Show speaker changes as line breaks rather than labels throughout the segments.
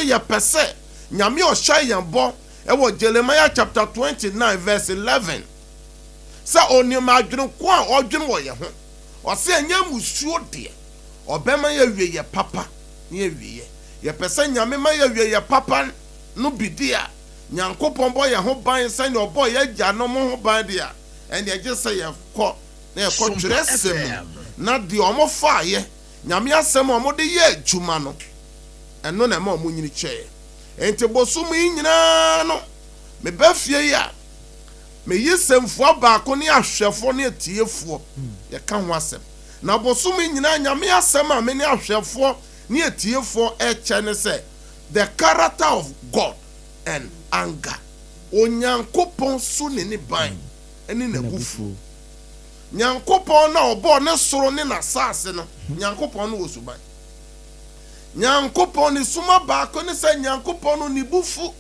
yɛpɛ sɛ Nyame a ɔhyɛ yɛn bɔ wɔ Jeremiah chapter 29 verse 11 sɛ onim adwene ko a ɔdwene wɔ yɛn ho. Ɔse ɛnyɛ mmusuo deɛ, ɔbɛma yɛawie yɛ papa ne awieɛ. Yɛpɛ sɛ Nyame ma yɛwie yɛ papa no bi de a, Nyankopɔn bɔ yɛn ho ban sɛnea ɔbɔɔ yɛn agyanom ho ban de a, ɛnneɛ gye sɛ yɛkɔ na yɛkɔ twerɛsɛm mu na deɛ wɔfaeɛ, Nyame asɛm a wɔde yɛɛ adwuma no, ɛno na ɛma wɔnyini kyɛeɛ. Enti bosom yi nyinaa no, meba fie yi a, meyi sɛmfua baako ne ahwɛfoɔ ne atiefoɔ yɛka ho asɛm. Na bosom yi nyinaa Nyame asɛm a me ne ahwɛfoɔ ne atiefoɔ ɛkyɛ ne sɛ, The character of God and anger. Onyankopɔn su ne ne ban ne n'abufuo. Nyankopɔn no a ɔbɔɔ ne soro ne n'asaase no, Nyankopɔn no wɔ suban. Nyankopɔn ne suma baako ne sɛ Nyankopɔn no ne bo fu.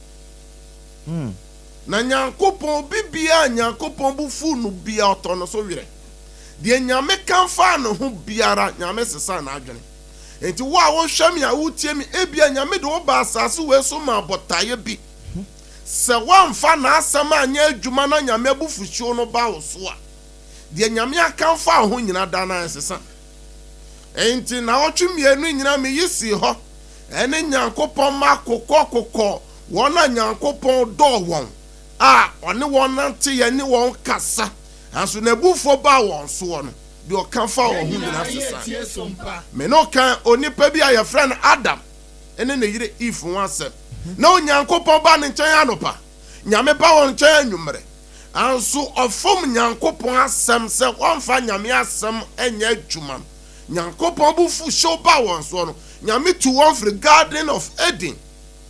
Na Nyankopɔn, obi biara a Nyankopɔn bo fu no biara, ɔtɔ no so werɛ. Deɛ Nyame ka faa ne ho biara, Nyame sesa n'adwene. Enti wo a wohwɛ me a wotie me, ebia Nyame de wo baa asaase wei so maa botaeɛ bi. Sɛ woamfa n'asɛm anyɛ adwuma na Nyame abufuhyew no ba wo so a, deɛ Nyame aka afa wo ho nyina da no ara ɛnsesa. Enti naawɔtwe mmienu nyina meyi sii hɔ, ɛne Nyankopɔn mma kokɔkokɔ, wɔn a Nyankopɔn dɔɔ wɔn, a ɔne wɔn nanteeɛ ne wɔn kasa, nanso n'abufuo baa wɔn soɔ no, deɛ ɔka faa wɔn ho nyina sesae. Me ne wo ka onipa bi a yɛfrɛ no Adam ne ne yere Eve ho asɛm. Na Onyankopɔn ba ne nkyɛn anɔpa, Nyame ba wɔn nkyɛn anwummerɛ. Nanso ɔfom Nyankopɔn asɛm sɛ wɔmfa Nyame asɛm nyɛ adwuma no. Nyankopɔn bo fu hyew baa wɔn soɔ no, Nyame tuu wɔn firi Garden of Eden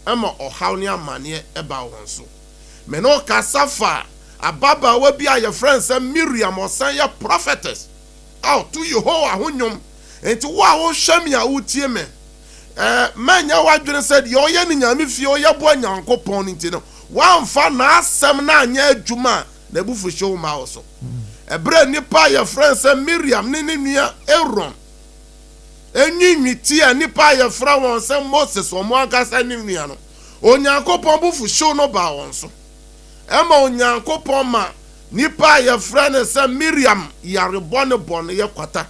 ma ɔhaw ne amaneɛ baa wɔn so. Me ne wo kasa fa ababaawa bi a yɛfrɛ no sɛ Miriam, ɔsan yɛ prophetess a ɔto Yehowa ho nnwom. Enti wo a wohwɛ me a wotie me, eh, mɛnyɛ w'adwene sɛ deɛ ɔyɛ ne Nyame fie, ɔyɛ boa Nyankopɔn no nti no, woamfa n'asɛm no anyɛ adwuma a, n'abufuhyew mma wo so. Ɛberɛ a nnipa a yɛfrɛ no sɛ Miriam ne ne nua Aaron nwiinwii tiaa nnipa a yɛfrɛ wɔn sɛ Moses, wɔn ankasa ne nua no, Onyankopɔn abufuhyew no baa wɔn so. Ɛma Onyankopɔn ma nipa a yɛfrɛ no sɛ Miriam yare bɔne bɔne yɛ kwata.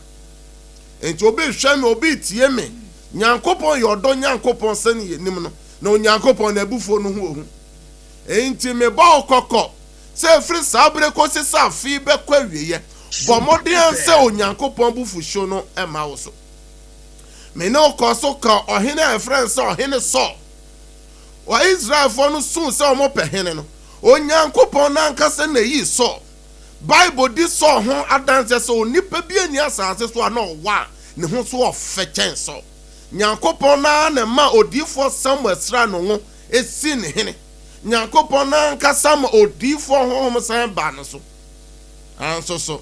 Enti obi rehwɛ me, obi retie me. Nyankopɔn yɛ ɔdɔ Nyankopɔn sɛnea yɛnim no, na Onyankopɔn n'abufuo no ho ohu. Enti mebɔ wo kɔkɔ sɛ ɛfiri saa bere kɔsi sɛ afe yi bɛkɔ awieɛ, bɔ mmɔden sɛ Onyankopɔn abufuhyew no mma wo so. Me ne wo kɔɔ so kaa ɔhene a yɛfrɛ no sɛ Ɔhene Saul. Wɔ Israelfoɔ no suu sɛ wɔpɛ hene no, Onyankopɔn no ankasa na ɛyii Saul. Bible di Saul ho adanseɛ sɛ onipa bi nni asase so a na ɔwɔ a ne ho so ɔfɛ kyɛn Saul. Nyankopɔn no ara na ɛmaa odiyifoɔ Samuel sraa no ngo sii no hene. Nyankopɔn no ankasa ma odiyifoɔ honhom san baa ne so. Nanso so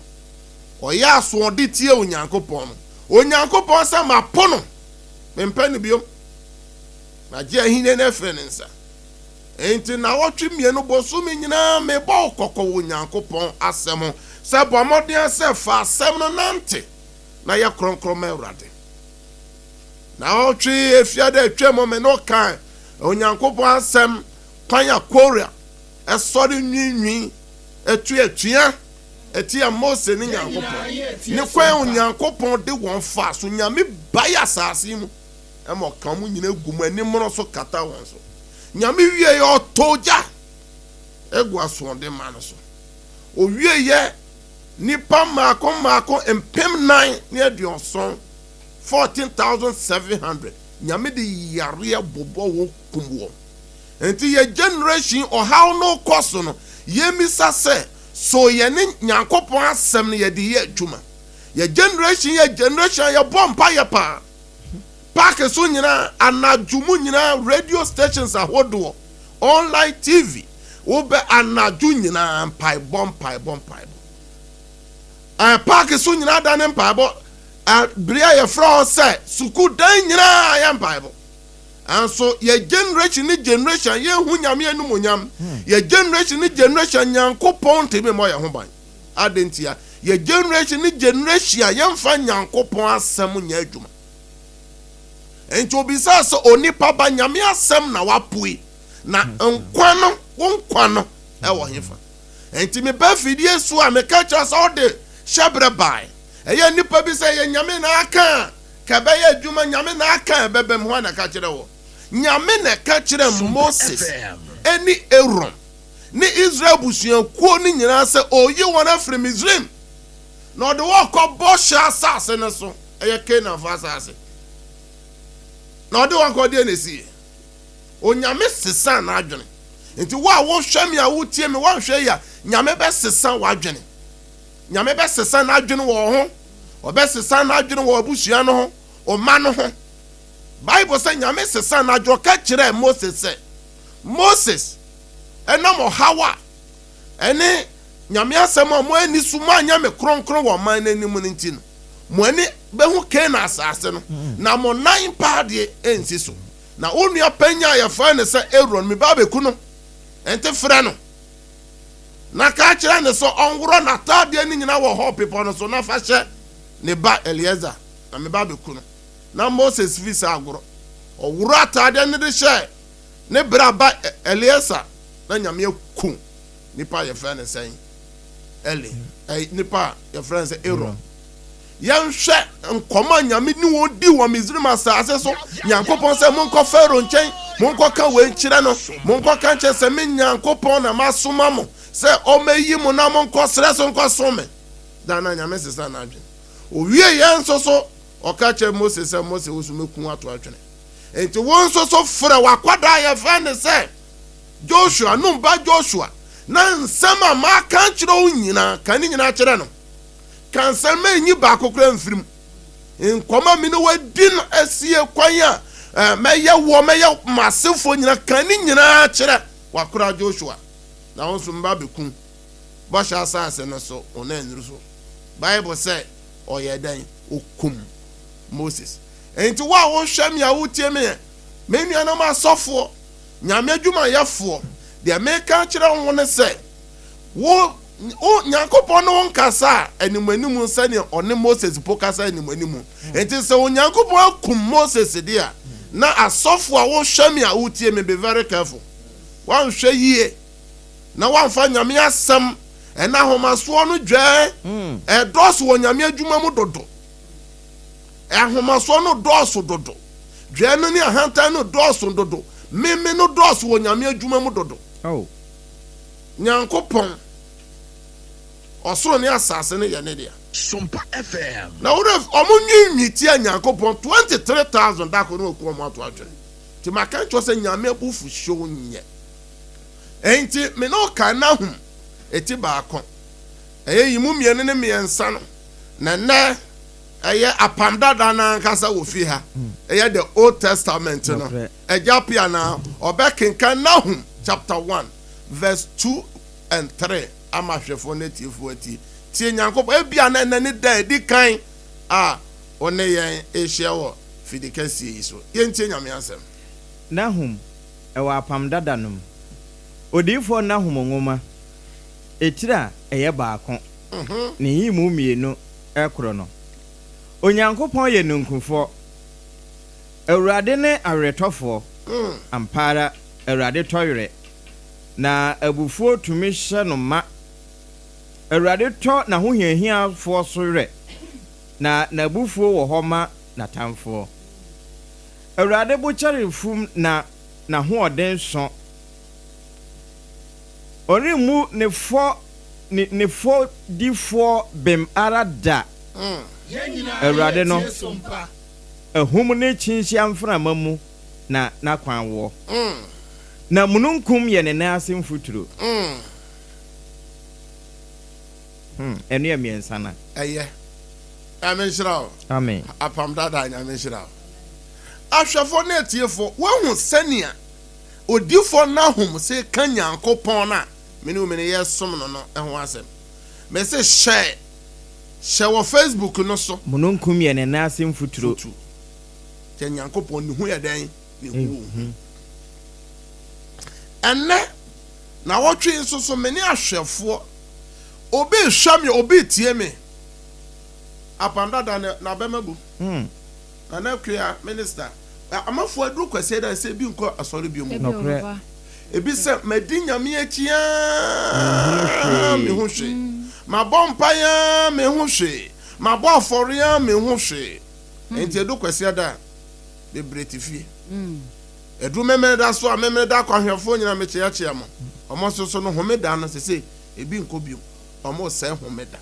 ɔyɛɛ asoɔden tiee Onyankopɔn no? Onyankopɔn sɛ, Mapo no, mempɛ no biom. Magye ahenni no afiri ne nsa. Enti nnawɔtwe mmienu bosome nyinaa mebɔ wo kɔkɔ wɔ Onyankopɔn asɛm ho sɛ bɔ mmɔden sɛ fa asɛm no nante na yɛ kronkron ma Awurade. Nnawɔtwe efiada atwam me ne wo kan Onyankopɔn asɛm kwan a Kora ɛsɔre nwiinwii ɛtu atua ɛtia Mose ne Nyankopɔn ne kwan a Onyankopɔn de wɔn faa so. Nyame bae asase yi mu ma ɔka wɔn nyina gu mu animono so kata wɔn so. Nyame wieɛ ɔtɔ gya egu asoɔden ma no so. Owieɛ nipa mmaako mmaako 4070, 14,700, Nyame de yareɛ bobɔ wɔn kum wɔn. Nti yɛ generation ɔhaw no kɔ so no, yɛmmisa sɛ, so yɛne Nyankopɔn asɛm no yɛde yɛ adwuma? Yɛ generation yɛ generation a yɛbɔ mpaeɛ paa. Park so nyinaa, anadwo mu nyinaa, radio stations ahodoɔ, online TV, wobɛ anadwo nyinaa mpaebɔ, mpaebɔ, mpaebɔ. Ɛɛ park so nyinaa da ne mpaebɔ. Ɛɛ bere a yɛfrɛ hɔ sɛ sukuu dan nyinaa yɛ mpaebɔ. Nanso yɛ generation ne generation yɛnhu Nyame animuonyam. Yɛ generation ne generation Nyankopɔn ntumi mmɔ yɛn ho ban. Adɛn ntia? Yɛ generation ne generation a yɛmfa Nyankopɔn asɛm nyɛ adwuma. Enti obisaa sɛ, Onipa ba, Nyame asɛm na woapoe, na nkwa no, wo nkwa no wɔ hefa? Enti meba afidie so a, meka kyerɛ sɛ wode hyɛberɛ bae. Ɛyɛ nnipa bi sɛ ɛyɛ Nyame na aka a, ka ɛbɛyɛ adwuma, Nyame na aka a ɛbɛbam. Hwan na ɛka kyerɛ wɔ? Nyame na ɛka kyerɛɛ Moses ne Aaron ne Israel abusuakuo no nyinaa sɛ ɔreyi wɔn afiri Misraim na ɔde wɔn rekɔ bɔhyɛ asase no so, ɛyɛ Canaanfoɔ asase. Na ɔde wɔn kɔ, deɛ na ɛsiiɛ? Onyame sesaa n'adwene. Nti wo a wohwɛ me a wotie me, woanhwɛ yi a, Nyame bɛsesa w'adwene. Nyame bɛsesa n'adwene wɔ wo ho. Ɔbɛsesa n'adwene wɔ w'abusua no ho, wo mma no ho. Bible sɛ Nyame sesaa n'adwene, ɔka kyerɛɛ Moses sɛ, Moses, ɛnam ɔhaw a ɛne Nyame asɛm a moanni so, moanyɛ me kronkron wɔ ɔman no anim no nti no, mo ani bɛhu Kanaan asase no, na mo nan paa deɛ ɛnsi so. Na wo nua panyin a yɛfrɛ no sɛ Aaron, meba abɛku no, enti frɛ no, na ka kyerɛ no sɛ ɔnworɔ n'ataadeɛ no nyinaa wɔ Hor bepɔ no so, na fa hyɛ ne ba Eleasar, na meba abɛku no. Na Moses fi saa agorɔ. Ɔworɔ ataadeɛ no de hyɛɛ ne bra ba Eleasar, na Nyame aku nipa a yɛfrɛ no sɛn? Eli, eh, nipa a yɛfrɛ no sɛ Aaron. Yɛnhwɛ nkɔmɔ a Nyame ne wɔn di wɔ Misraim asase so. Nyankopɔn sɛ monkɔ Farao nkyɛn, monkɔka wei nkyerɛ no, monkɔka nkyerɛ sɛ me Nyankopɔn na masoma mo sɛ ɔmmɛyi mo na monkɔ serɛ so nkɔsom me. Da na Nyame sesa n'adwene. Owie yɛn nso so, ɔka kyerɛ Mose sɛ, Mose, wo nso mɛku wo ato atwene. Enti wo nso so frɛ w'akwadaa a yɛfrɛ no sɛ Joshua, Nun ba Joshua, na nsɛm a maka akyerɛ wo nyinaa, ka ne nyinaa kyerɛ no. Ka nsɛm ma enyi baako koraa mfiri mu. Nkɔm a me ne wo adi no asie kwan a eh, mɛyɛ woɔ, mɛyɛ m'asefoɔ nyinaa, ka ne nyinaa kyerɛ w'akoraa Joshua, na wo nso meba abɛku bɔhyɛ asase no so, wo nan nnuru so. Bible sɛ ɔyɛɛ dɛn? Okum Moses. Enti wo a wohwɛ me a wotie me, me nuanom asɔfoɔ, Nyame adwumayɛfoɔ, deɛ meka akyerɛ wo ne sɛ, wo, wo Nyankopɔn ne wo nkasa a animuanimu sɛdeɛ ɔne Moses po kasa animuanimu. Enti sɛ Onyankopɔn akum Moses deɛ a, na asɔfoɔ a wohwɛ me a wotie me, be very careful. Woanhwɛ yie na woamfa Nyame asɛm ɛna ahomasoɔ no dwɛɛ, ɛdɔɔso wɔ Nyame adwuma mu dodo. Ahomasoɔ no dɔɔso dodo. Dwɛɛ no ne ahantan no dɔɔso dodo. Meme no dɔɔso wɔ Nyame adwuma mu dodo.
Oh.
Nyankopɔn, ɔsoro ne asase no yɛ ne dea.
Sompa FM.
Na wo werɛ ɔmo nwiinwii tia Nyankopɔn 23,000 da koro na waku ɔmo ato atwene. Nti maka nkyerɛ wo sɛ Nyame abufuhyew nyɛ. Enti me ne wo kan Nahum eti baako. Ɛyɛ yi mu mmienu ne mmiɛnsa no. Na nnɛ ɛyɛ Apam Dada no ankasa wɔ fie ha. Ɛyɛ the Old Testament no. Agya Pia na ɔbɛkenkan Nahum chapter 1 verse 2 and 3 ama ahwɛfoɔ ne atiefoɔ atie. Tie Nyankopɔn. Ebia na ɛnnɛ ne da a ɛdi kan a wo ne yɛn rehyia wɔ fidi kɛseɛ yi so. Yɛntie Nyame asɛm.
Nahum, ɛwɔ Apam Dada no mu. Odiyifoɔ Nahum nwoma, etire a ɛyɛ baako, ne nyiyimu mmienu koro no. Onyankopɔn yɛ nunkufoɔ. Awurade ne aweretɔfoɔ. Ampa ara, Awurade tɔ werɛ, na abufuo tumi hyɛ no ma. Awurade tɔ n'ahohiahiafoɔ so werɛ, na n'abufuo wɔ hɔ ma n'atamfoɔ. Awurade bo kyɛre fum na n'ahoɔden sõ. Ɔremmu ne fɔ ne ne fɔdifoɔ bem ara da. Awurade no, ahum ne kyinhyia mframa mu na n'akwan wɔ, na mununkum yɛ ne nan ase mfuturo. Hmm, ɛno yɛ mmiɛnsa na.
Ɛyɛ. Nyame nhyira wo.
Amen.
Apam dada Nyame nhyira wo. Ahwɛfoɔ ne atiefoɔ, woahu sɛnea odiyifoɔ Nahum se ka Nyankopɔn a me ne wo mene yɛsom no no ho asɛm. Mese hyɛ, hyɛ wɔ Facebook no so.
Mununkum yɛ ne nan ase mfuturo.
Futu. Kyɛ Nyankopɔn ne hu yɛ dɛn? Ne hu wɔ hu. Ɛnnɛ, nawɔtwe yi nso so, me ne ahwɛfoɔ, obi rehwɛ me, obi retie me. Apam dada no, n'abɛma bu. Nana Akua, minister. Amanfoɔ aduru Kwasiada sɛ ebi nkɔ asɔre bio mu.
Nokorɛ.
Ebi sɛ madi Nyame akyi aa mehu hwee. Mabɔ mpaeɛ aa mehu hwee. Mabɔ afɔreɛ aa mehu hwee. Enti edu Kwasiada a, bebree te fie. Edu Memeneda so a, Memeneda akwanhwɛfoɔ nyinaa mekyeakyea mo. Wɔn nso so no, Homeda no sese ebi nkɔ bio. Wɔresɛe Homeda.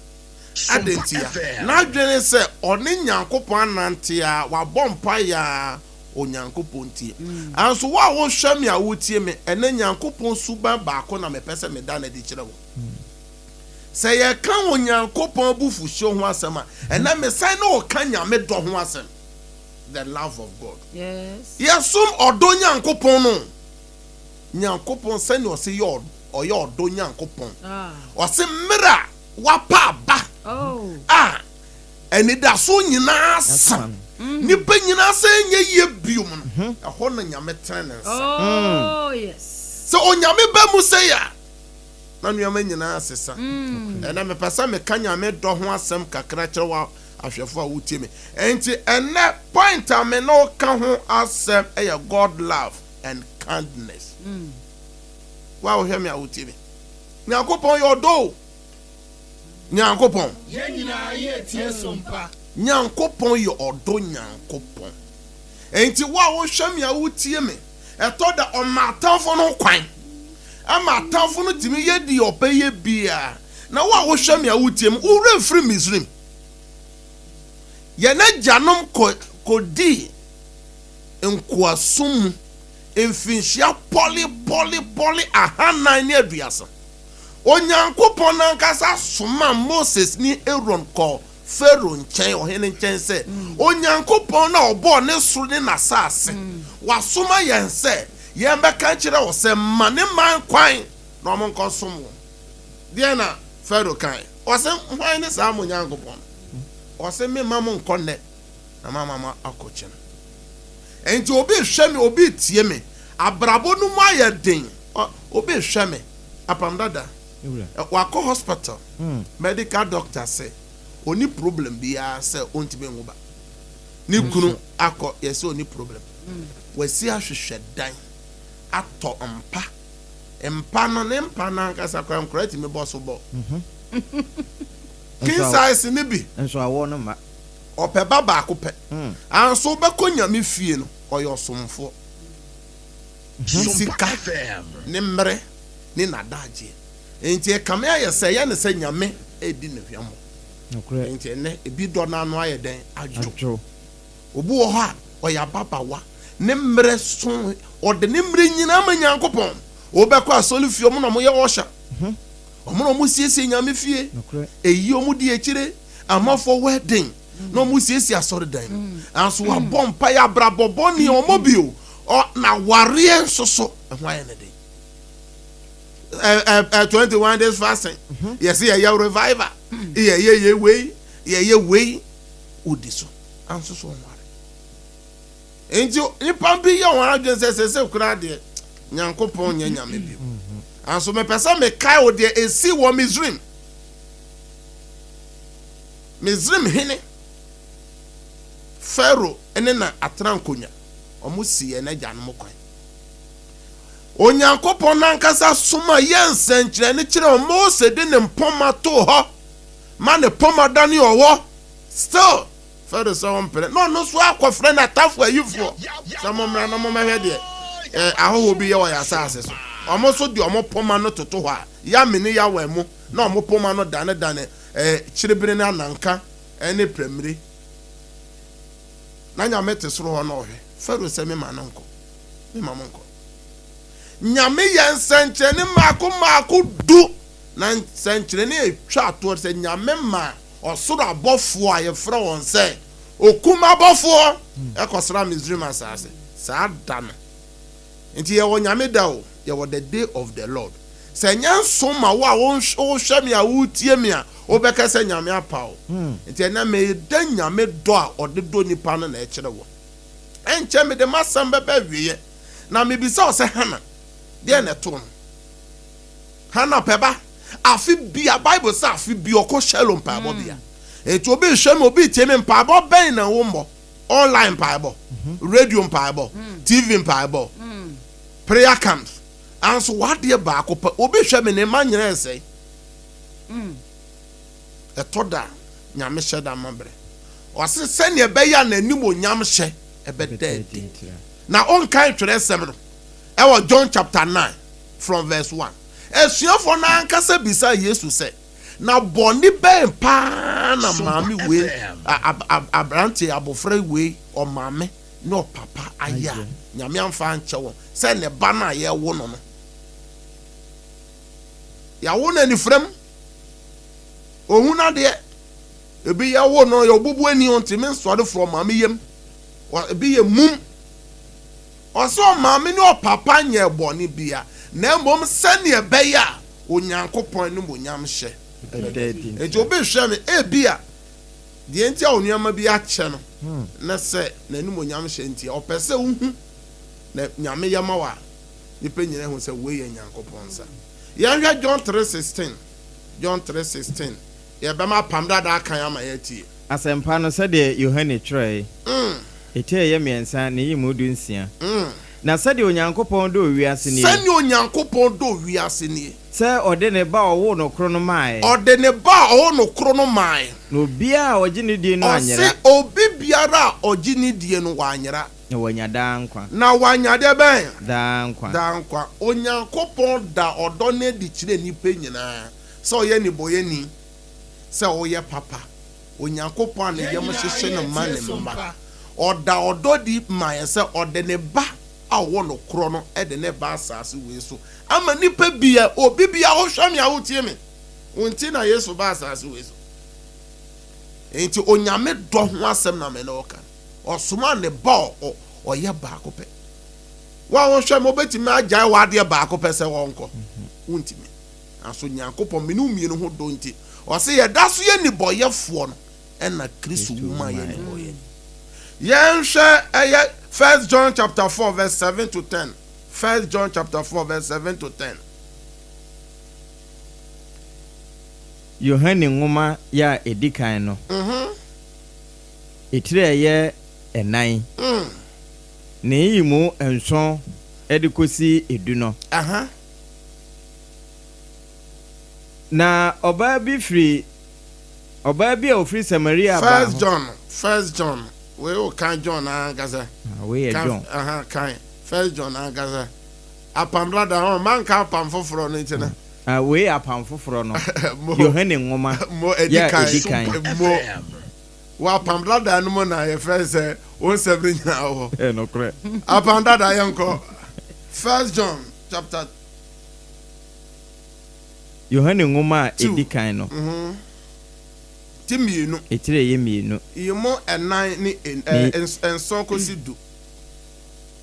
Adɛn ntia? N'adwene ne sɛ ɔne Nyankopɔn anante a, wabɔ mpaeɛ a, Onyankopɔn ntie. Nanso wo a wohwɛ me a wotie me ɛnnɛ, Nyankopɔn suban baako na mepɛ sɛ meda no adi kyerɛ wo. Sɛ yɛka Onyankopɔn abufuhyew ho asɛm a, ɛnnɛ mesan ne wo ka Nyame dɔ ho asɛm. The love of God. Yɛsom ɔdɔ Nyankopɔn no. Nyankopɔn sɛnea ɔse yɛ ɔyɛ ɔdɔ Nyankopɔn. Ɔse mmerɛ a wapa aba a anidaso nyinaa sa, nnipa nyinaa sɛ ɛnyɛ yie biom no, ɛhɔ na Nyame tene ne nsa. Sɛ Onyame ba mu sei a, na nneɛma nyinaa sesa. Ɛnɛ mepɛ sɛ meka Nyame dɔ ho asɛm kakra kyerɛ wo ahwɛfo a wotie me. Enti ɛnɛ point a me ne wo ka ho asɛm yɛ God love and kindness. Wo a wohwɛ me a wotie me. Nyankopɔn yɛ ɔdɔ o. Nyankopɔn.
Yɛn nyinaa yɛ tie som pa.
Nyankopɔn yɛ ɔdɔ Nyankopɔn. Enti wo a wohwɛ me a wotie me, ɛtɔ da ɔma atamfo no kwan ma atamfo no tumi yɛ deɛ ɔbɛyɛ biara. Na wo a wohwɛ me a wotie me, wo werɛ mfiri Misraim. Yɛn agyanom kɔ kɔdii nkoasom mu mfinhyia pɔle pɔle pɔle 430. Onyankopɔn ankasa somaa Moses ne Aaron kɔɔ Farao nkyɛn, ɔhene nkyɛn sɛ, Onyankopɔn no a ɔbɔɔ ne soro ne n'asase, wasoma yɛn sɛ yɛmmɛka nkyerɛ wo sɛ, ma ne man kwan na wɔnkɔsom wo. Deɛn na Farao kae? Ɔse, Hwan ne saa mo Nyankopɔn no? Ɔse, Memma mo nkɔ nnɛ, na mama mo akɔ kyena. Enti obi rehwɛ me, obi retie me. Abrabɔ no mu ayɛ den. Obi rehwɛ me. Apam dada. Wakɔ hospital. Medical doctor sɛ ɔni problem biara sɛ ɔntumi nwo ba. Ne kunu akɔ yɛsɛ ɔni problem. Wasi ahwehwɛ dan atɔ mpa. Mpa no ne mpa no ankasa koraa nkwadaa tumi bɔ so bɔ. King size no bi.
Nso awoɔ no mma.
Ɔpɛ ba baako pɛ. Anso wobɛkɔ Nyame fie no, ɔyɛ ɔsomfoɔ. Ne sika, ne mmerɛ, ne n'adagyeɛ. Enti ɛkame ayɛ sɛ ɛyɛ no sɛ Nyame redi no hwammɔ. Enti ɛnnɛ, ebi dɔ no ano ayɛ dɛn? Adwo. Obi wɔ hɔ a, ɔyɛ ababawa. Ne mmerɛ so, ɔde ne mmerɛ nyinaa ma Nyankopɔn. Wobɛkɔ asɔre fie, wɔn na wɔyɛ usher. Wɔn na wɔsiesie Nyame fie. Eyi wɔn di akyire. Amanfoɔ wedding na wɔn siesie asɔredan mu. Nanso wabɔ mpaeɛ abrabɔ bɔne a wɔn bio. Ɔ na wareɛ nso so ɛho ayɛ ne den. Ɛ ɛ ɛ 21 days fasting. Yɛsɛ yɛyɛ revival. Yɛyɛ yɛ wei yɛyɛ wei wodi so. Anso so wɔn ware. Nti nipa bi yɛ wɔn adwene sɛ sɛsɛ koraa deɛ Nyankopɔn nyɛ nyame bio. Anso mepɛ sɛ mekae wo deɛ esi wɔ Misraim. Misraim hene Farao ne na atena nkonnwa. Wɔsi yɛn agyanom kwan. Onyankopɔn n'ankasa soma yɛ nsɛnkyerɛnne kyerɛ wɔn. Mose de ne mpɔma too hɔ ma ne pɔma dane ɔwɔ. Still, Farao sɛ ɔmpene. Na ɔno nso akɔfrɛ n'atafo ayifoɔ sɛ mommra na mommɛhwɛ deɛ eh, ahɔhoɔ bi yɛ wɔ yɛn asase so. Wɔn nso de wɔn pɔma no toto hɔ a, Yame ne Yawan mu na wɔn poma no danedane kyerebene ne ananka ne prammire. Na Nyame te soro hɔ na ɔhwɛ. Farao sɛ, Mema no nkɔ. Mema mo nkɔ. Nyame yɛ nsɛnkyerɛnne mmaako mmaako du, na nsɛnkyerɛnne a ɛtwa toɔ sɛ Nyame maa ɔsoro abɔfoɔ a yɛfrɛ wɔn sɛ okum abɔfoɔ ɛkɔsra Misraim asase saa da no. Nti yɛwɔ Nyame da o, yɛwɔ the day of the Lord. Sɛ ɛnyɛ nso ma wo a wohwɛ me a wotie me a, wobɛka sɛ Nyame apa wo. Nti ɛnɛ meda Nyame dɔ a ɔde dɔ nipa no na ɛkyerɛ wo. Ɛnkyɛ mede m'asɛm bɛba awieɛ. Na mebisa wo sɛ Hana, deɛn na ɛtoo no? Hana pɛ ba. Afe bia, Bible sɛ afe bia ɔkɔ Shiloh mpaebɔ bea. Nti obi rehwɛ me, obi retie me, mpaebɔ bɛn na wommɔ? Online mpaebɔ, radio mpaebɔ, TV mpaebɔ, prayer camps. Anso w'adeɛ baako pɛ, obi hwɛ me ne mma nyina ɛsɛe. Ɛtɔ da a, Nyame hyɛ da ma berɛ. Ɔse sɛdeɛ ɛbɛyɛ a n'animuonyam hyɛ ɛbɛda adi. Na wonkae twerɛsɛm no ɛwɔ John chapter 9 from verse 1. Asuafoɔ no ankasa bisaa Yesu sɛ, Na bɔne bɛn paa na maame wei, aberanteɛ, abɔfra wei, ɔmaame ne ɔpapa ayɛ a Nyame amfa ankyɛ wɔn sɛ ne ba no a yɛwo no no? Yɛawo no anifira mu. Ɔhu n'adeɛ. Ebi yɛwo no yɛ ɔbubuani, ɔntumi nsɔre firi ɔmaame yam. Ebi yɛ mum. Ɔsɛ ɔmaame ne ɔpapa nyɛɛ bɔne bia, na mmom sɛdeɛ ɛbɛyɛ a Onyankopɔn animuonyam hyɛ bɛda adi. Enti obi rehwɛ me, ebia deɛ nti a onneɛma bi akyɛ no ne sɛ n'animuonyam hyɛ nti a ɔpɛ sɛ wohu na Nyame yɛ ma wo a, nnipa nyinaa hu sɛ wei yɛ Nyankopɔn nsa. Yɛnhwɛ John 3:16, John 3:16, yɛbɛma apam dada akan ama yɛatie.
Asɛmpa no sɛdeɛ Yohane twerɛeɛ, Eti a ɛyɛ mmiɛnsa ne yi mu 16. Na sɛdeɛ Onyankopɔn dɔɔ wiase nie.
Sɛdeɛ Onyankopɔn dɔɔ wiase nie.
Sɛ ɔde ne Ba a ɔwoo no koro no maeɛ.
Ɔde ne Ba a ɔwoo no koro no maeɛ.
Na obiara a ɔgye no die no anyera.
Ɔse obi biara a ɔgye no die no wanyera.
Na wanya daa nkwa.
Na wanya deɛ bɛn?
Daa nkwa.
Daa nkwa. Onyankopɔn da ɔdɔ no adi kyerɛ nnipa nyinaa, sɛ ɔyɛ nnebɔyɛni, sɛ ɔyɛ papa. Onyankopɔn a ne yam hyehye no ma ne mma. Ɔda ɔdɔ adi ma yɛn sɛ ɔde ne Ba a ɔwɔ no korɔ no de no reba asase wei so ama nnipa bia, obi bia wohwɛ me a wotie me, wo nti na Yesu baa asase wei so. Enti Onyame dɔ ho asɛm na me ne wo ka no. Ɔsomaa ne Ba a ɔyɛ baako pɛ. Wo a wohwɛ me, wobɛtumi agyae w'adeɛ baako pɛ sɛ ɔnkɔ? Wontumi. Nanso Nyankopɔn, me ne wo mmienu ho dɔ nti, ɔse yɛda so yɛ nnebɔyɛfoɔ no, ɛna Kristo wu maa yɛ nnebɔyɛni. Yɛnhwɛ ɛyɛ First John chapter 4 verse 7 to 10. First John chapter 4 verse 7 to 10.
Yohane nwoma yɛ a ɛdi kan no, etire a ɛyɛ ɛnan, ne nyiyimu nson de kɔsi edu no. Na ɔbaa bi firi, ɔbaa bi a ɔfiri Samaria baa
First
hɔ.
John, First John, wei wo kan John ankasa.
Ah, wei yɛ
Kan,
John.
aha, kan First John ankasa. Apam dada hɔ, manka apam foforɔ no nti no.
Ah, wei yɛ apam foforɔ no.
Mo,
Yohane nwoma
mo edi
yɛ a
kan,
ɛdi kan.
mo. Wɔ apam dada no mu na yɛfrɛ sɛ wo nsɛm no nyinaa wɔ hɔ.
Ɛyɛ nokorɛ.
Apam dada yɛnkɔ. First John chapter
Yohane nwoma a edi kan no.
Ti mmienu.
Etire a ɛyɛ mmienu.
Nyiyimu ɛnan ne nson kosi du.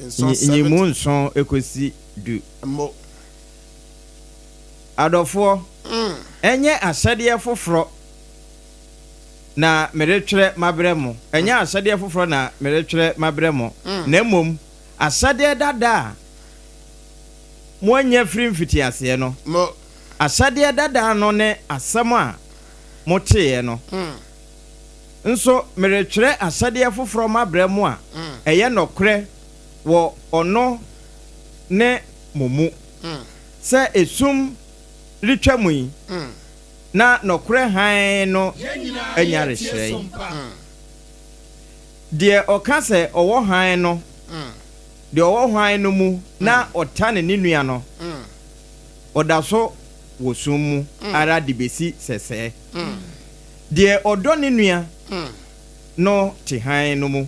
Nson, seven.
Nyiyimu nson kosi du.
Mo.
Adɔfoɔ, ɛnyɛ ahyɛdeɛ foforɔ na meretwerɛ mabrɛ mo, ɛnyɛ ahyɛdeɛ foforɔ na meretwerɛ mabrɛ mo, na mmom ahyɛdeɛ dada a moanya firi mfitiaseɛ no. Ahyɛdeɛ dada no ne asɛm a moteeɛ no. Nso meretwerɛ ahyɛdeɛ foforɔ mabrɛ mo a ɛyɛ nɔkorɛ wɔ ɔno ne mo mu, sɛ esum retwa mu yi, na nɔkorɛ hann no anya rehyerɛn. Deɛ ɔka sɛ ɔwɔ hann no Deɛ ɔwɔ hwan no mu na ɔtane ne nua no, ɔda so wɔ sum mu ara de bɛsi sɛsɛɛ. Deɛ ɔdɔ ne nua no te hann no mu,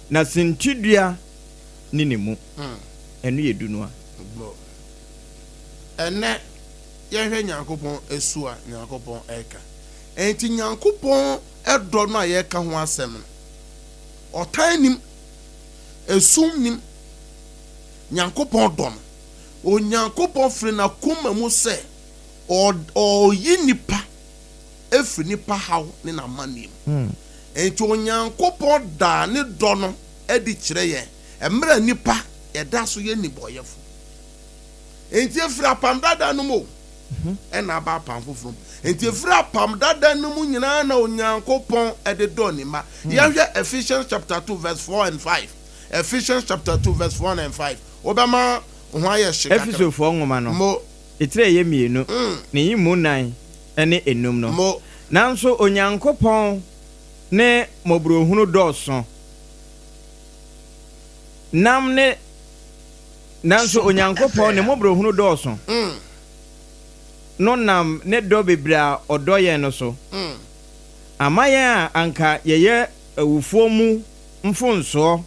na sintidua nni ne mu. Ɛno yɛ du no a.
Ɛnnɛ, yɛnhwɛ Nyankopɔn su a Nyankopɔn reka. Enti Nyankopɔn dɔ no a yɛreka ho asɛm no, ɔtan nnim. Esum nnim. Nyankopɔn dɔ no. Onyankopɔn firi n'akoma mu sɛ ɔreyi nnipa afiri nnipa haw ne n'amanneɛ mu. Enti Onyankopɔn daa ne dɔ no adi kyerɛ yɛn mmerɛ a nnipa yɛda so yɛ nnebɔyɛfo. Enti ɛfiri apam dada no mu o. Ɛna aba apam foforɔ mu. Enti ɛfiri apam dada no mu nyinaa na Onyankopɔn de dɔ ne mma. Yɛnhwɛ Ephesians chapter 2 verse 4 and 5. Ephesians chapter 2 verse 4 and 5. Wobɛma wo ho ayɛ hye kakra.
Efesofoɔ nwoma no,
Mo.
etire a ɛyɛ mmienu, ne nyimu nnan ne enum no.
Mo.
Nanso Onyankopɔn ne mmɔborɔhunu dɔɔso, nam ne Nanso Onyankopɔn ne mmɔborɔhunu dɔɔso no nam ne dɔ bebree a ɔdɔ yɛn no so ama yɛn a anka yɛyɛ awufoɔ mu mfomsoɔ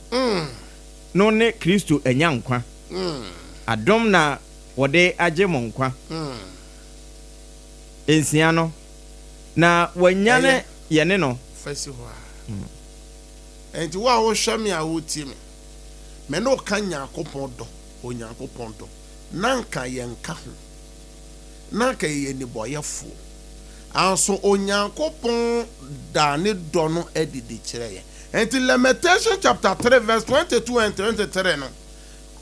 no ne Kristo anya nkwa. Adom na wɔde agye mo nkwa. Nsia no, na wɔanyane yɛne no.
Fa si hɔ ara. Enti wo a wohwɛ me a wotie me, me ne wo ka Nyankopɔn dɔ, Onyankopɔn dɔ, na anka yɛnka ho, na anka yɛyɛ nnebɔyɛfoɔ. Anso Onyankopɔn daa ne dɔ no adi de kyerɛɛ yɛn. Enti Lamentation chapter 3 verse 22 and 23 no,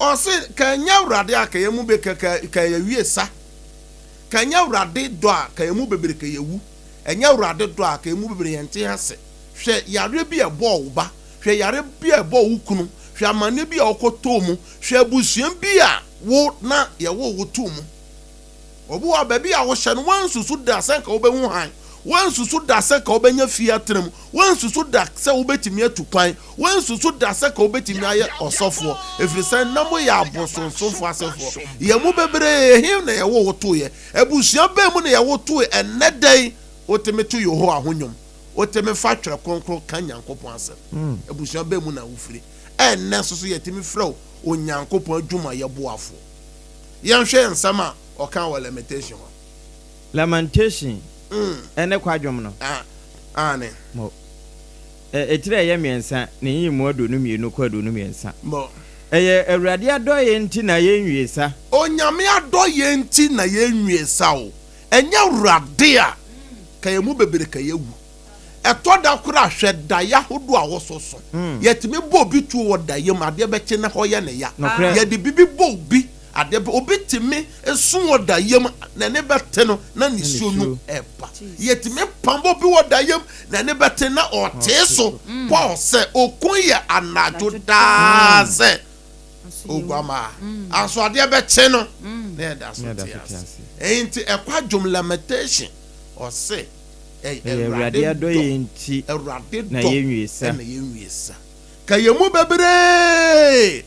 ɔse, Ka ɛnyɛ Awurade a, ka yɛn mu be, ka, ka, ka yɛawie sa. Ka ɛnyɛ Awurade dɔ a, ka yɛn mu bebree ka yɛawu. Ɛnyɛ Awurade dɔ a, ka yɛn mu bebree yɛnte ase. Hwɛ yareɛ bi a ɛbɔɔ wo ba, hwɛ yare bi a ɛbɔɔ wo kunu, hwɛ amanneɛ bi a wokɔtɔɔ mu, hwɛ abusua bi a wo na yɛwoo wo too mu. Obi wɔ hɔ a, baabi a wohyɛ no, woansusu da sɛ anka wobɛhu hann, woansusu da sɛ anka wobɛnya fie atena mu, woansusu da sɛ wobɛtumi atu kwan, woansusu da sɛ anka wobɛtumi ayɛ ɔsɔfoɔ, ɛfiri sɛ na moyɛ abosonsomfoɔ asefoɔ. Yɛn mu bebree, he na yɛwoo wo toeɛ? Abusua bɛn mu na yɛwo toeɛ? Ɛnnɛ da yi, wotumi to Yehowa ho nnwom, wotumi fa Twerɛ Kronkron ka Nyankopɔn asɛm. Abusua bɛn mu na wofiri? Ɛnnɛ nso so yɛtumi frɛ wo Onyankopɔn adwumayɛboafoɔ. Yɛnhwɛ nsɛm a ɔkaa wɔ Lamentation hɔ.
Lamentation ne kwadwom no.
Aane.
Mo. Etire a ɛyɛ mmiɛnsa, ne nyiyimu 22 kɔ 23.
Mo.
Ɛyɛ Awurade adɔeɛ nti na yɛnwie sa.
Onyame adɔeɛ nti na yɛnwie sa o. Ɛnyɛ Awurade a, ka yɛn mu bebree ka yɛawu. Ɛtɔ da koraa a, hwɛ daeɛ ahodoɔ a wososo. Yɛtumi bɔ obi tuo wɔ daeɛ mu, adeɛ bɛkye na hɔ yɛ ne ya. Yɛde biribi bɔ obi, adeɛ bɛ, obi tumi su wɔ daeɛ mu, n'ani bɛte no na nisuo no reba. Yɛtumi pam obi wɔ daeɛ mu, n'ani bɛte na ɔtee so. Paul sɛ, Ɔko yɛ anadwo daa sɛ oguammaa, anso adeɛ bɛkye no na yɛda so te ase. Enti ɛkwadwom, lamentation, ɔse.
Ɛyɛ Awurade adɔeɛ nti
Awurade
na
dɔ
yɛnwie sa.
na yɛnwie sa. Ka yɛn mu bebree.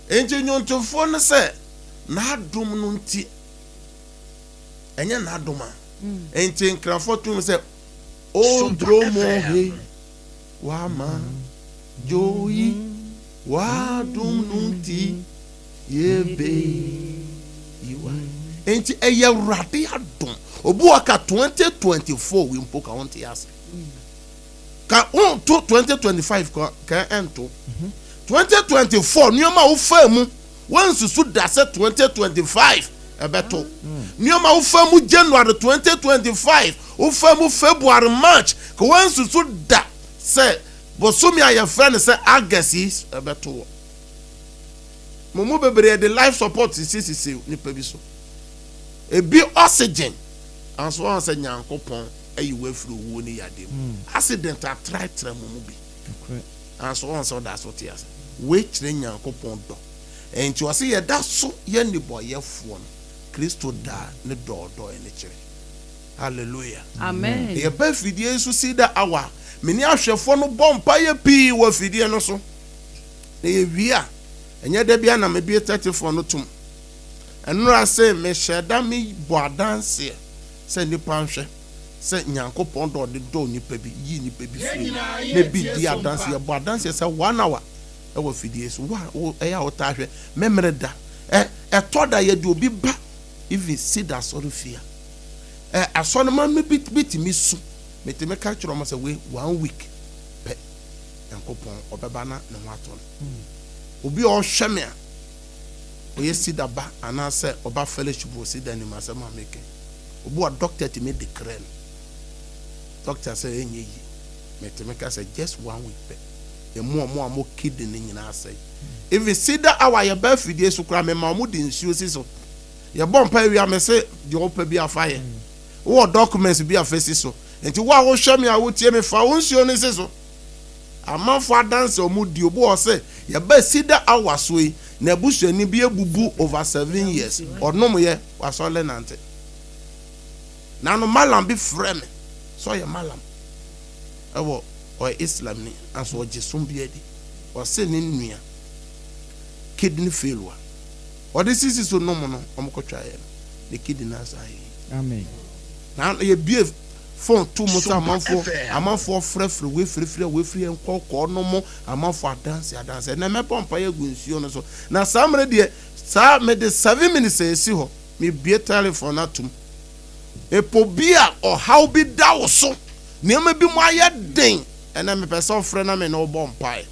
Enti nnwontofoɔ no sɛ, N'adom no nti, ɛnyɛ n'adom a. Enti Nkrafoɔ to sɛ, Odromo he wama joyi w'adom no nti yɛbɛyi wo ayɛ. Enti ɛyɛ Awurade adom. Obi wɔ ka 2024 wei mpo ka wonte ase. Ka wonto 2025 ka ka ɛnto. 2024 nneɛma a wofaa mu wansusu da sɛ 2025 ɛbɛto. Nneɛma a wofaa mu January 2025, wofaa mu February, March ka wansusu da sɛ bosome a yɛfrɛ no sɛ August yi ɛbɛto wɔ. Mo mu bebree de life support sisisisi nipa bi so. Ebi oxygen. Nanso wɔn sɛ Nyankopɔn ayi wo afiri owuo ne yadeɛ mu. Accident atratra mo mu bi. Nanso wɔn sɛ ɔda so te ase. Wei kyerɛ Nyankopɔn dɔ. Enti ɔse yɛda so yɛ nnebɔyɛfoɔ no, Kristo daa ne dɔ a ɔdɔɛ no kyerɛ. Hallelujah.
Amen.
Yɛba afidie yi so Cedar Hour a, me ne ahwɛfoɔ no bɔ mpaeɛ pii wɔ afidie no so. Na yɛwie a, ɛnyɛ da biara na mebue tɛtefoɔ no tom. Ɛnora se mehyɛɛ da mebɔ adanseɛ sɛ nnipa nhwɛ sɛ Nyankopɔn dɔ a ɔde dɔ onipa bi, yi nnipa bi firi mu, na ebi di adanseɛ. Yɛbɔ adanseɛ sɛ one hour wɔ afidie so. Wo a wo ɛyɛ a wotaa hwɛ Memere da. Ɛ ɛtɔ da yɛde obi ba even Cedar asɔrefie a, ɛ asɔremma no bi betumi su. Metumi ka kyerɛ wɔn sɛ wei one week pɛ. Nyankopɔn ɔbɛba na ne ho atɔ no. Obi a ɔhwɛ me a ɔyɛ Cedar ba anaasɛ ɔba fellowship wɔ Cedar nim asɛm a meka yi. Obi wɔ doctor tumi declare no. Doctor sɛ ɛnyɛ yie. Metumi ka sɛ just one week pɛ. Emu ɔmo a ɔmo kidney no nyinaa asɛe. Even Cedar hour yɛba afidie so koraa mema ɔmo de nsuo si so. Yɛbɔ mpaeɛ wie a, mese deɛ wopɛ bi afa yɛ. Wowɔ documents bi a fa si so. Nti wo a wohwɛ me a wotie me, fa wo nsuo no si so. Amanfoɔ adanse a wɔdi, obi wɔ hɔ sɛ yɛbaa Cedar Hour so yi, n'abusuani bi abubu over 7 years, ɔnomyɛ, wasɔre nante. Nano Mallam bi frɛ me sɛ ɔyɛ Mallam ɛwɔ ɔyɛ Islam ni nanso ɔgye som bi adi. Ɔse ne nua kidney failure ɔde sisi so nom no ɔmo kɔ twaeɛ no ne kidney no asan ayɛ yie.
Amen.
Na yɛbue phone to mu sɛ amanfoɔ amanfoɔ frɛfrɛ wei frɛfrɛ wei firi yɛn kɔ kɔɔ nom amanfoɔ adanse adanse. Ɛnɛ mɛbɔ mpaeɛ agu nsuo no so na saa mmerɛ deɛ saa mede 7 minutes a ɛsi hɔ mebue telephone no atom. Epo bi a ɔhaw bi da wo so, nneɛma bi mu ayɛ den. Ɛnɛ mepɛ sɛ ɔfrɛ na me ne wo bɔ mpae.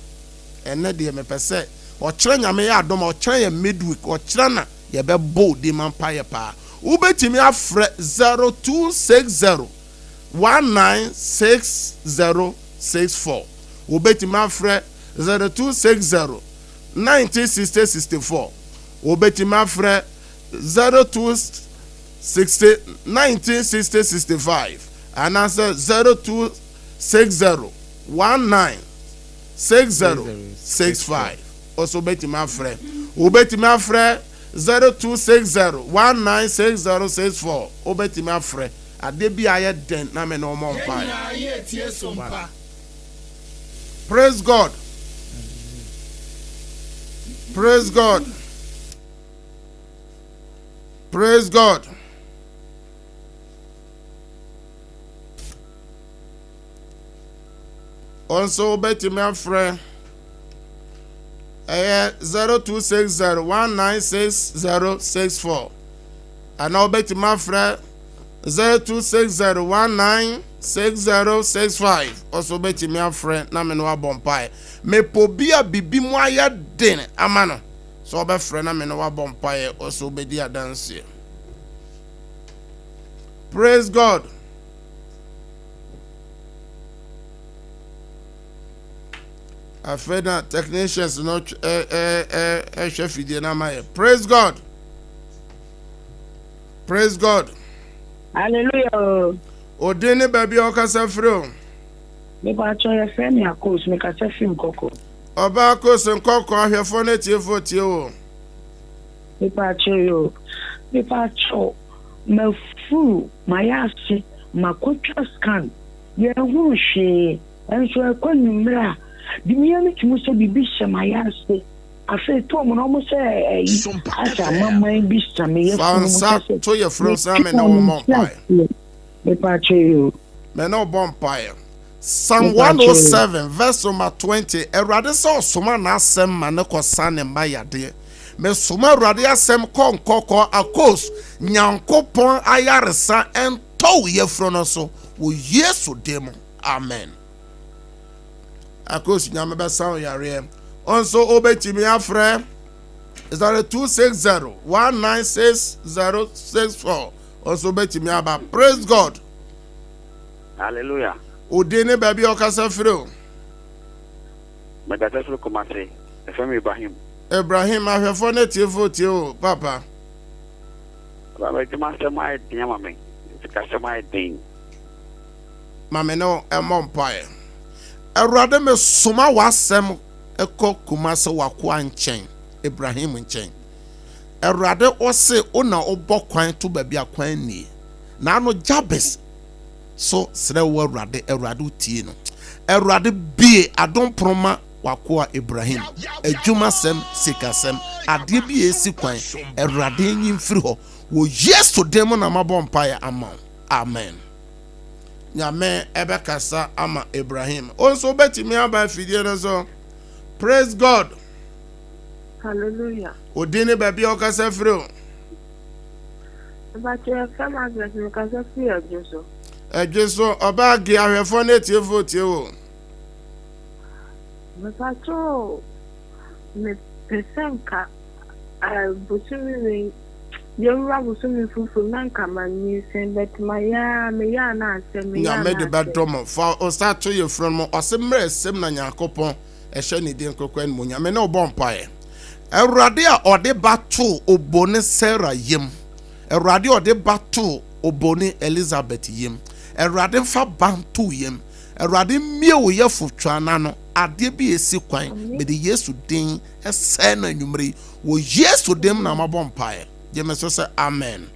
Ɛnɛ deɛ mepɛ sɛ ɔkyerɛ Nyame yɛ adom a ɔkyerɛ yɛ midweek, ɔkyerɛ na yɛbɛbɔ wo ma mpaeɛ paa. Wobɛtumi afrɛ 0260 196064. Wobɛtumi afrɛ 0260 196064. Wobɛtumi afrɛ 0260 196065 anaasɛ 0260 196065. Ɔso wobɛtumi afrɛ. Wobɛtumi afrɛ 0260 196064. Wobɛtumi afrɛ. Adeɛ bi a ayɛ den na me ne wɔmmɔ mpaeɛ.
Yɛn nyinaa yɛretie so mpa.
Praise God. Praise God. Praise God. Ɔnso wobɛtumi afrɛ ɛyɛ 0260 196064 anaa wobɛtumi afrɛ 0260 196065. Ɔso wobɛtumi afrɛ na me ne wabɔ mpaeɛ. Mepɔ bi a bibi mu ayɛ den ama no sɛ wobɛfrɛ na me ne wabɔ mpaeɛ. Ɔso wobɛdi adanseɛ. Praise God. Afei na technicians no ɛhwɛ fidie no ama yɛ. Praise God. Praise God.
Hallelujah.
Odin ne baabi a ɔkasa firi o.
Mepa kyɛw, yɛfrɛ me Akos, mekasa fi Nkɔkɔ.
Ɔbaa Akos Nkɔkɔ, ahwɛfoɔ no atiefoɔ tie o.
Mepa kyɛw yo. Mepa kyɛw, mafuru, mayɛ ase, makɔtwa scan. Yɛnhunu hwee. Nso ɛkɔ anwummerɛ a, biribiara no tumi sɛ biribi hyɛ mayɛ ase. Afei tɔɔ mu na ɔmo sɛ ɛyi asɛ amaman bi sa me
Fa
yafunu mu
nsa
kyɛ sɛ
to yɛfunu nsa me
metwe
ne
a
wo mmɔ
mente
mpaeɛ.
aseɛ. Mepa kyɛw yo.
Me ne wo bɔ mpaeɛ. Psalm
Mepa kyɛw yo.
107 verse number 20. Awurade sɛ ɔsoma n'asɛm ma ne kɔsa ne mma yadeɛ. Mesoma Awurade asɛm kɔ Nkɔkɔ Akos Nyankopɔn ayaresa ɛntɔ wo yafunu no so wɔ Yesu din mu. Amen. Akos, Nyame bɛsa wo yareɛ. Ɔnso wobɛtumi afrɛ 0260 196064. Ɔnso wobɛtumi aba. Praise God.
Hallelujah.
Odin ne baabi a ɔkasa firi o.
Mekasa firi Kumasi. Yɛfrɛ me Ibrahim.
Ibrahim, ahwɛfoɔ ne atiefoɔ tie o papa.
Baba, adwuma asɛm ayɛ den ama me. Sikasɛm ayɛ den.
Ma me ne wo mmɔ mpaeɛ. Awurade, mesoma w'asɛm kɔ Kumase w'akoa nkyɛn, Ibrahim nkyɛn. Awurade, ɔse wo na wobɔ kwan to baabi a kwan nnie. Na ano Jabes so srɛ wo Awurade, Awurade wotie no. Awurade bue adom pono ma w'akoa Ibrahim. Adwumasɛm, sikasɛm, adeɛ bi a ɛsi kwan, Awurade nyi mfiri hɔ. Wɔ Yesu din mu na mabɔ mpaeɛ ama wo. Amen. Nyame ɛbɛkasa ama Ibrahim. Wo nso wobɛtumi aba afidie no so. Praise God.
Hallelujah.
Odin ne baabi a ɔkasa firi o.
Mpakyɛ, yɛfrɛ me Agnes, mekasa firi Adwo so.
Ɛdwe so, ɔbaa ge ahwɛfoɔ ne atiefoɔ tie o.
Mepakyɛ o, mepɛ sɛ nka bosome wei, yɛwura bosome foforɔ mu na nka manyinsɛn, but mayɛ a meyɛ a na asɛ, meyɛ a
Nyame
na
de
asɛ.
bɛdɔ mo. Fa wo nsa to yɛfunu no mu. Ɔse mmerɛ ɛsɛm na Nyankopɔn ɛhyɛ ne din kronkron animuonyam. Me ne wo bɔ mpaeɛ. Awurade a ɔde ba too Obo ne Sarah yam. Awurade a ɔde ba too Oboni Elizabeth yam. Awurade mfa ba nto wo yam. Awurade mmue wo yafutwaa no ano. Adeɛ bi a ɛsi kwan, mede Yesu din sɛe no anwummere yi. Wɔ Yesu din mu na mabɔ mpaeɛ. Gye me so sɛ amen.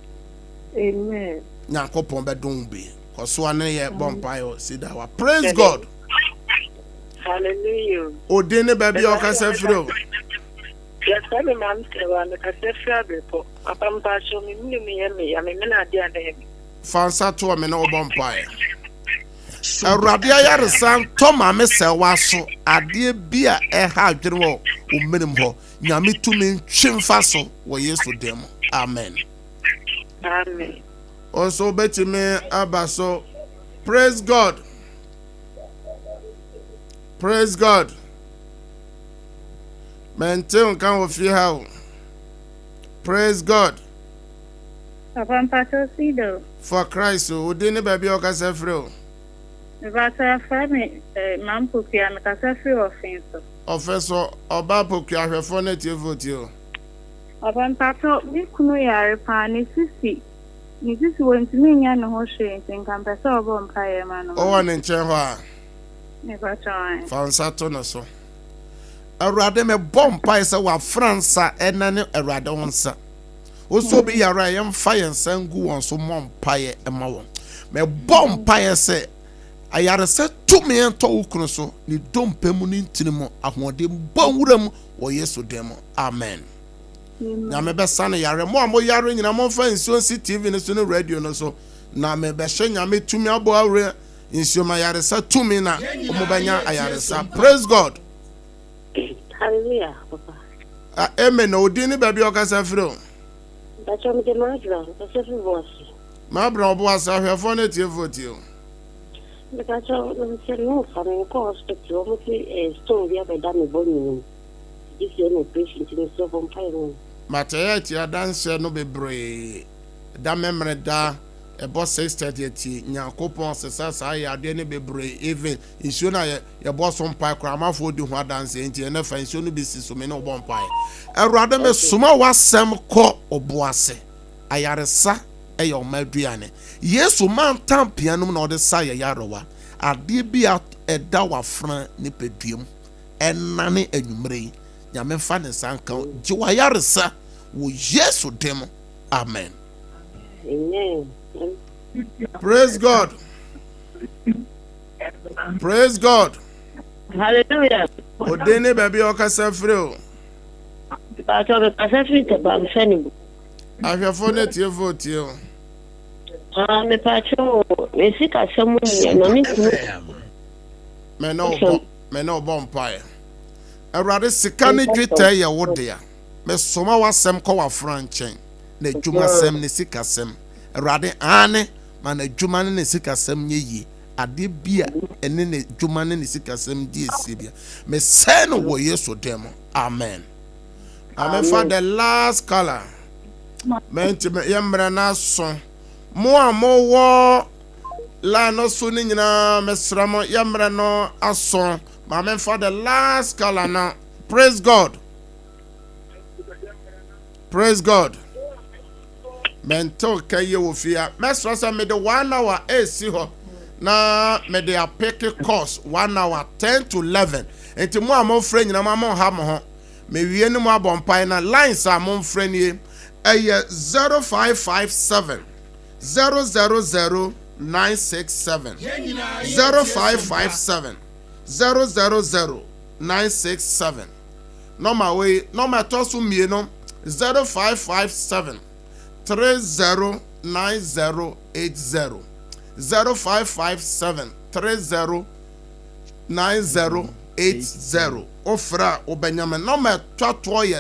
Amen.
Nyankopɔn bɛdom wo bi. Kɔ so a ne yɛ bɔ mpaeɛ wɔ Sidawa. Praise God.
Hallelujah.
Odin ne baabi a ɔkasa firi o.
Yɛfrɛ me Maame Sɛwa, mekasa firi Abrepɔ. Papa mpakyɛw me mene mu yɛ me ya, me mene adeɛ a na ɛyɛ me.
Fa nsa toɔ me ne wo bɔ mpaeɛ. Awurade ayaresa ntɔ Maame Sɛwa so adeɛ bi a ɛha adwene wɔ wo menem hɔ. Nyame tumi ntwe mfa so wɔ Yesu din mu. Amen.
Amen.
Wo nso wobɛtumi aba so. Praise God. Praise God. Mente nka wɔ fie ha o. Praise God.
Papa mpakyɛw si dɛ o.
For Christ o. Wo din ne baabi a wokasa firi o.
Mepakyɛw yɛfrɛ me eh, Maame Pokuya, mekasa firi Ɔfen so.
Ɔfen so, Ɔbaa Pokuya ahwɛfoɔ ne atiefoɔ tie o.
Papa mpakyɛw, me kunu yare paa, ne sisi, ne sisi wɔntumi nyɛ ne ho hwee nti nka mpɛ sɛ ɔbɔ mpaeɛ ma no ma
Wowɔ
me.
ne nkyɛn hɔ a?
Mepakyɛw ae.
Fa wo nsa to ne so. Awurade mebɔ mpae sɛ wafra nsa ɛnɛ ne Awurade wo nsa. Wo sɛ obi yare a yɛmfa yɛn nsa ngu wɔn so mmɔ mpaeɛ ma wɔn. Mebɔ mpaeɛ sɛ ayaresa tumi ntɔ wo kunu so, ne dompe mu ne ntini mu ahoɔden bɔ nwura mu wɔ Yesu din mu. Amen. Nyame bɛsa no yare. Mo a mo yare nyina momfa nsuo nsi TV no so ne radio no so na mebɛhyɛ Nyame tumi abɔ awura nsuo ma ayaresa tumi na wɔbɛnya ayaresa. Praise God.
Hallelujah, papa.
Ah, amen. Na odin ne baabi a ɔkasa firi o.
Mpakyɛ mede m'abra, mekasa firi Boase.
M'abra ɔboase ahwɛfoɔ ne atiefoɔ tie o.
Mepakyɛ sɛ me fa me nkɔ hospital, wɔn se eh, stone bi abɛda me bɔ nyina mu. Gye sɛ ɛna operation nti mesrɛ bɔ mpaeɛ ma me.
Mate yɛ atie adanseɛ no bebree da memere da ɛbɔ 6:30 atie Nyankopɔn sesa saa yadeɛ no bebree even nsuo no a yɛbɔ so mpae koraa amanfoɔ di ho adanseɛ nti ɛnɛ fa nsuo no bi si so me ne wo bɔ mpaeɛ Awurade me soma w'asɛm kɔ ɔbo ase ayaresa ɛyɛ ɔma aduane Yesu mantam pia nom na ɔde sa yɛ yarewa adeɛ bi a ɛda wafena nipadua mu ɛnane anwummerɛ yi Nyame mfa ne nsa nka wo gye w'ayaresa wɔ Yesu din mu amen.
Amen.
Praise God. Praise God.
Hallelujah.
Odin ne baabi a ɔkasa firi o.
Pàtó mekasa firi Tɛpam fɛ ne mu.
Ahwɛfo ne tiefo tie o.
Ah, mepatwo me sikasɛm nyɛ na me kunu.
Mɛ ne ɔbɔ mɛ ne ɔbɔ mpaeɛ. Awurade sika ne dwetɛ yɛ wo dea. Mesoma w'asɛm kɔ w'afra nkyɛn. N'adwumasɛm ne sikasɛm. Awurade aane ma n'adwuma ne ne sikasɛm nyɛ yie. Adeɛ bi a ɛne n'adwuma ne ne sikasɛm di asie bia, mesɛe no wɔ Yesu din mu. Amen. Maame fa the last color. Mɛnti yɛ mmerɛ no aso. Mo a mowɔ line no so no nyinaa mesrɛ mo yɛ mmerɛ no aso. Maame fa the last color no. Praise God. Praise God. Mental ka yie wɔ fie a mɛsrɛ sɛ mede one hour ɛresi hɔ na mede apeke course one hour 10 to 11 nti mo a momfrɛ nyina ma monha mo ho mewie ne mo abɔ mpae na lines a momfrɛ nie ɛyɛ 0557 000 967, 0557 000 967 nɔma wei. Nɔma ɛtɔ so mmienu, 0557 309080, 0557 309080. Wofrɛ a wobɛnya me. Nɔma ɛtɔ toɔ yɛ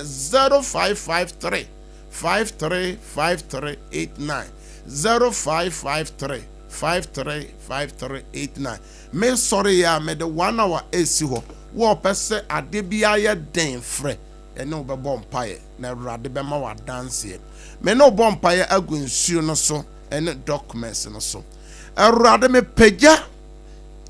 0553 535389, 0553 535389. Mesɔre yɛ a mede one hour esi hɔ. Wo ɔpɛ sɛ ade bi ayɛ den, frɛ ɛne wo bɛbɔ mpaeɛ na Awurade bɛma wo adanseɛ. Me ne wo bɔ mpaeɛ agu nsuo no so ɛne documents no so. Awurade, mepagya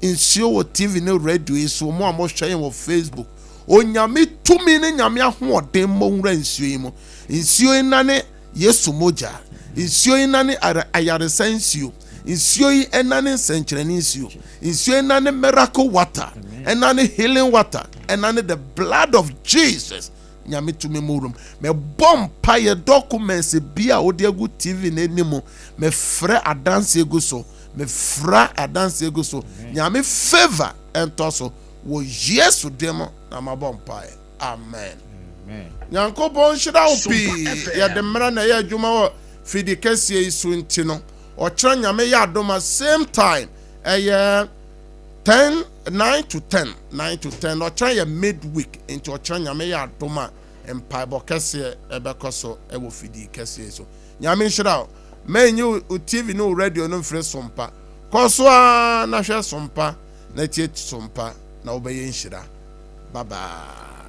nsuo wɔ TV ne radio yi so. Mo a mohwɛ yɛn wɔ Facebook, Onyame tumi ne Nyame ahoɔden mmɔ nwura nsuo yi mu. Nsuo yi nane Yesu mogya. Nsuo yi nane ayaresa nsuo. Nsuo yi ɛnane nsɛnkyerɛnne nsuo. Nsuo yi nane miracle water. Ɛnane healing water. Ɛnane the blood of Jesus. Nyame tumi mu wuram. Mebɔ mpaeɛ documents bi a wode agu TV no anim. Mefrɛ adanseɛ gu so. Mefra adanseɛ gu so. Nyame favor ɛntɔ so. Wɔ Yesu din mu na mabɔ mpaeɛ. Amen. Nyankopɔn nhyira wo pii. Yɛde mmerɛ na ɛyɛ adwuma wɔ fidi kɛseɛ yi so nti no, ɔkyena Nyame yɛ adom a same time ɛyɛ 10 9 to 10 9 to 10 ɔkyena yɛ mid week nti ɔkyena Nyame yɛ adom a mpaebɔ kɛseɛ ɛbɛkɔ so ɛwɔ fidi kɛseɛ yi so. Nyame nhyira wo. Mɛnyi wo TV ne wo radio no mfiri Sompa. Kɔ so ara na hwɛ Sompa na tie Sompa na wobɛyɛ nhyira. Bye bye.